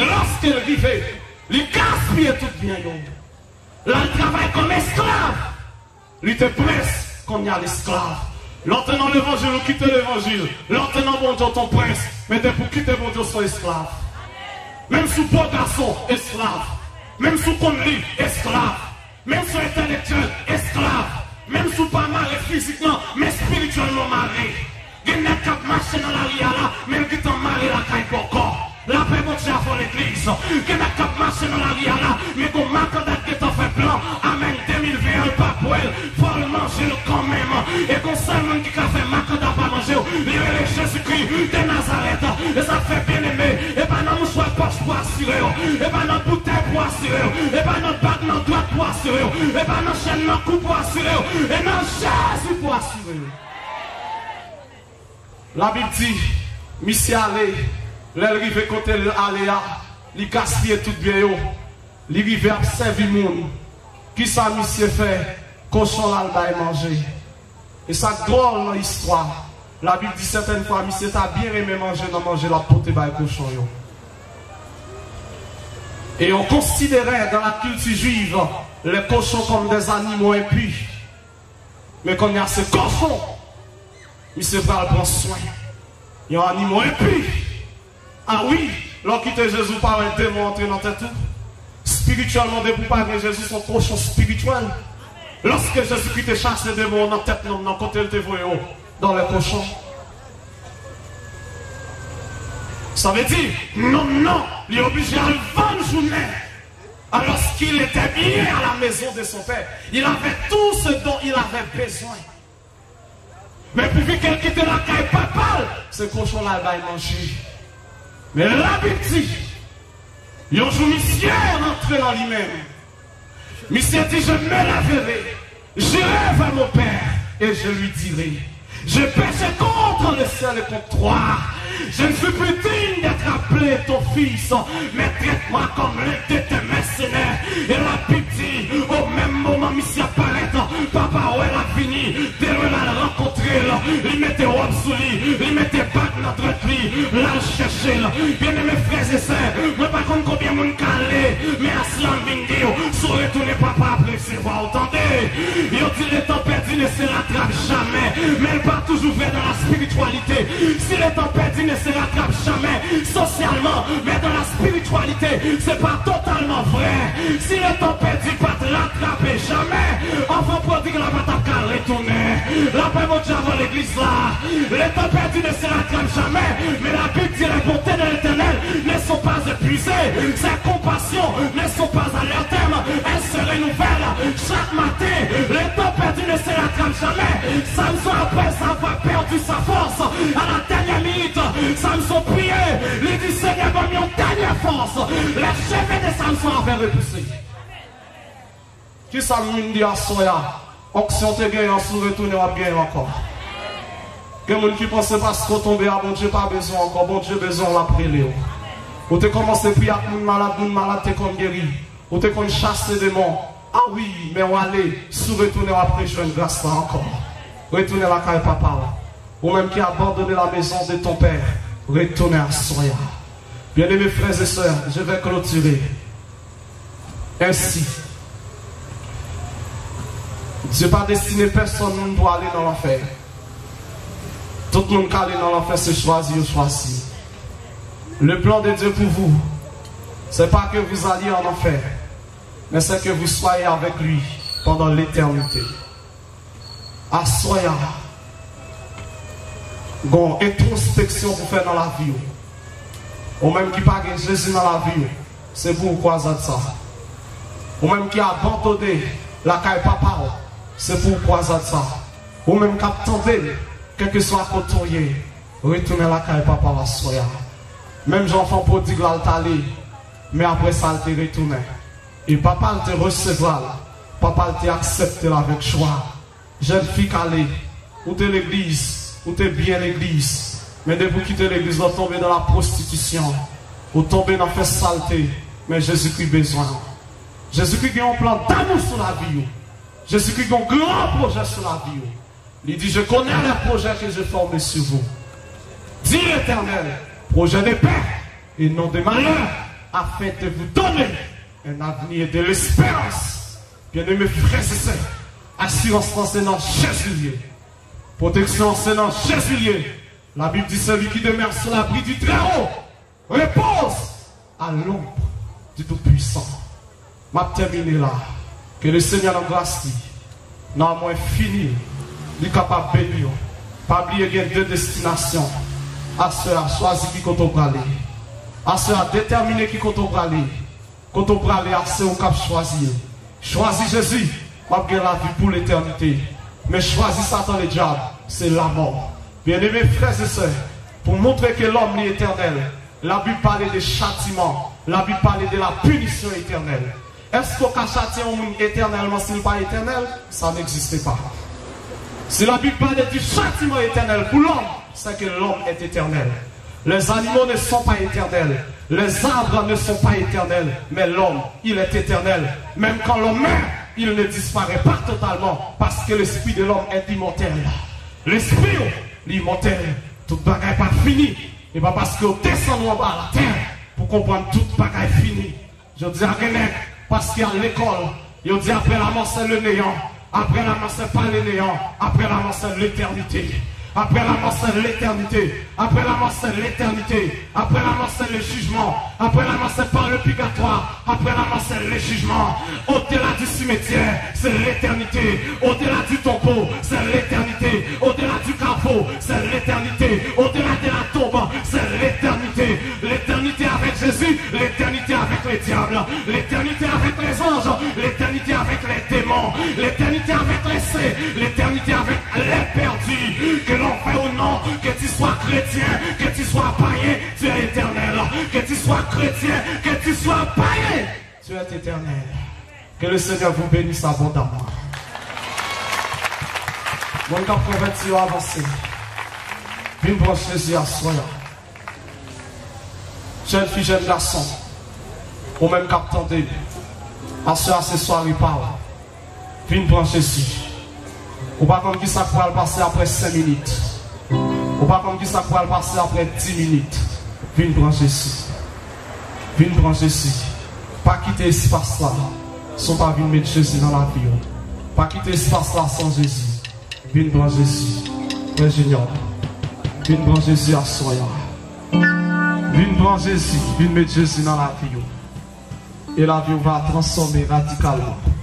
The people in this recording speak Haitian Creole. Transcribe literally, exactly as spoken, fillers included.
Lòske l rive, li gaspiye tout byen yo. L al travay kòm esklav. Li te prens, kounye a l esklav. Lè w te nan levanjil, ou kite levanjil. Lè w te nan Bondye, w te yon prens. Men depi w kite Bondye, w se yon esklav. Menm si w bo gason, esklav. Menm si w konn li, esklav. Menm si w entèlektyèl, esklav. Menm si w pa mare fizikman, men espirityèlman w mare. Gen nèg k ap mache nan lari a la, men l gentan mare lakay bòkò. Lapè Bondye avè w legliz. Gen nèg k ap mache nan lari a la, men gon makanda k gentan fè plan. Amèn, de mil ven an, l pa bwè l, fò l manje l kanmenm. E gon sèl moun ki ka fè makanda pa manje w, li rele Jezikri de Nazarèt. E sa k fè, byeneme, e pa nan mouchwa pòch pou asire w, e pa nan boutèy pou asire w, e pa nan bag nan dwèt pou asire w, e pa nan chèn nan kou pou asire w, e nan Jezi pou asire w. Labib di, misye ale, lè l rive kote l ale a, li gaspiye tout byen yo, li rive ap sèvi moun. Kisa misye fè? Kochon l al bay manje. E sa k dwòl nan istwa, Labib di sètèn fwa misye ta byen renmen manje nan manje l ap pote bay kochon yo. Et on considérait dans la culture juive les cochons comme des animaux impurs. Men kounye a se kochon misye pral pran swen. Yon animo enpi. A wi, lè w kite Jezi, ou pa wè demon antre nan tèt ou? Espirityèlman, depi w pa gen Jezi, se yon kochon espirityèl. Lòske Jezikri te chase demon nan tèt nonm nan, kote l te voye w? Dans les cochons. Sa vle di, nonm nan, li oblije al vann jounen. Alors qu'il était bien à la maison de son père, il avait tout ce dont il avait besoin. Men pouvi ke l kite lakay papa l, se kochon l al bay manje. Men Labib di, yon jou misye rantre nan li menm. Misye di, je me lèverai, j'irai vers mon père et je lui dirai, j'ai péché contre le ciel et contre toi. Je ne suis plus digne d'être appelé ton fils, mais traite-moi comme l'un de tes mercenaires. E Labib di, o menm moman misye ap parèt, papa wè l ap vini, de lwen l al rankontre l, li mete wòb sou li, li mete bag nan dwèt li, l al chèche l. Byeneme frè e sè, mwen pa konn konbyen moun k ale, men aswè a m vin di w, si w retounen papa ap resevwa w, tande. Yo di le temps perdu ne se rattrape jamais, men l pa toujou vrè dans la spiritualité. Si le temps perdu ne se rattrape jamais, sosyalman, men dans la spiritualité, se pa totalman vrè. Si le temps perdu pa t ratrape jamè, anfan pwodig la pa t ap ka retounen. Lapè Bondye avè w legliz la. Le temps perdu ne se rattrape jamais, mais la Bible dit les bontés de l'Éternel ne sont pas épuisées. Ses compassions ne sont pas à leur terme, elles se renouvellent chaque matin. Le temps perdu ne se rattrape jamais. Samson, après avoir perdu sa force, à la dernière minute, Samson priye, li di, Senyè, ban m yon dènyè fòs. Les cheveux de Samson avaient repoussé. Kisa m vin di aswè a? Onksyon te genyen, si w retounen, w ap genyen ankò. Gen moun ki panse paske w tonbe a, Bondye pa bezwen w ankò. Bondye bezwen w, l ap rele w. Ou te kòmanse priye ak moun malad, moun malad te konn geri. Ou te konn chase demon. A wi, men w ale, si w retounen, w ap rejwenn gras la ankò. Retounen lakay papa w. Ou menm ki abandone la maison de ton père, retounen aswè a. Bien-aimés frères et sœurs, je vais clôturer. Ainsi, Dieu pa destine pèsonn moun pou ale nan lanfè. Tout moun k ale nan lanfè se chwazi yo chwazi. Le plan de Dieu pour vous, c'est pas que vous alliez en enfer, mais c'est que vous soyez avec lui pendant l'éternité. Aswè a, gon entwospeksyon pou fè nan lavi w. Ou menm ki pa gen Jezi nan lavi w, se pou w kwazad sa. Ou menm ki abandone lakay papa w, se pou w kwazad sa. Ou menm k ap tande m, kèlkeswa kote w ye, retounen lakay papa w aswè a. Menm jan anfan pwodig la, l t ale, men apre sa, l te retounen. E papa l te resevwa l, papa l te aksepte l avèk jwa. Jèn fi k ale, ou te legliz, ou te byen legliz, men depi w kite legliz la, w tonbe nan la pwostitisyon, ou tonbe nan fè salte, men Jezikri bezwen w. Jezikri gen yon plan damou sou lavi w. Jezikri gen yon gran pwojè sou lavi w. Li di, je connais les projets que je forme sur vous, dit l'Éternel, projet de paix et non de malheur, afin de vous donner un avenir et de l'espérance. Bien-aimés frères et sœurs, asirans lan se nan Jezi l ye. Pwoteksyon an se nan Jezi l ye. Labib di, celui qui demeure sous l'abri du Très-Haut repose à l'ombre du Tout-Puissant. M ap tèmine la. Ke le Senyè nan gras li, nan mwen fini, li kapab beni w. Pa bliye gen de destinasyon. Aswè a, chwazi ki kote w prale. Aswè a, detèmine ki kote w prale. Kote w prale a, se ou k ap chwazi. Chwazi Jezi, w ap gen lavi pou letènite. Men chwazi Satan ledyab, se lamò. Bien-aimés frères et sœurs, pou montre ke lòm li etènèl, Labib pale de chatiman, Labib pale de la punition éternelle. Èske w ka chatye yon moun etènèlman si l pa etènèl? Ça n'existe pas. Si Labib pale du châtiment éternel pour l'homme, c'est que l'homme est éternel. Les animaux ne sont pas éternels. Les arbres ne sont pas éternels. Mais l'homme, il est éternel. Même quand l'homme meurt, il ne disparaît pas totalement parce que l'esprit de l'homme est immortel. Lespri w, li imòtèl. Tout bagay pa fini. E pa paske w desann ou anba latè pou konprann tout bagay fini. Jodi a gen nèg, paske al lekòl, yo di après la mort c'est le néant. Après la mort c'est pas le néant. Après la mort c'est l'éternité. Après la mort c'est l'éternité. Après la mort c'est l'éternité. Après la mort c'est le jugement. Après la mort c'est pas le purgatoire. Après la mort c'est le jugement. Au-delà du cimetière, c'est l'éternité. Au-delà du tombeau, c'est l'éternité. Au-delà du caveau, c'est l'éternité. Au-delà de la tombe, c'est l'éternité. L'éternité avec Jésus, l'éternité avec le diable, l'éternité avec les anges, l'éternité avec les démons, l'éternité avec les saints, l'éternité avec les perdus. Que l'on veuille ou non, que tu sois chrétien, que tu sois païen, tu es éternel. Que tu sois chrétien, que tu sois païen, tu es éternel. Que le Seigneur vous bénisse abondamment. Moun k ap konvèti yo, avanse. Vin pran Jezi aswè a. Jèn fi, jèn gason, ou menm k ap tande m, aswè a se sware pa w. Vin pran Jezi. Ou pa konn kisa k pral pase apre senk minit. Ou pa konn kisa k pral pase apre dis minit. Vin pran Jezi. Vin pran Jezi. Pa kite espas la san w pa vin met Jezi nan lavi w. Pa kite espas la san Jezi. Vin pran Jezi. Frè Junior, vin pran Jezi aswè a. Vin pran Jezi. Vin met Jezi nan lavi w. E lavi w va transfòme radikalman.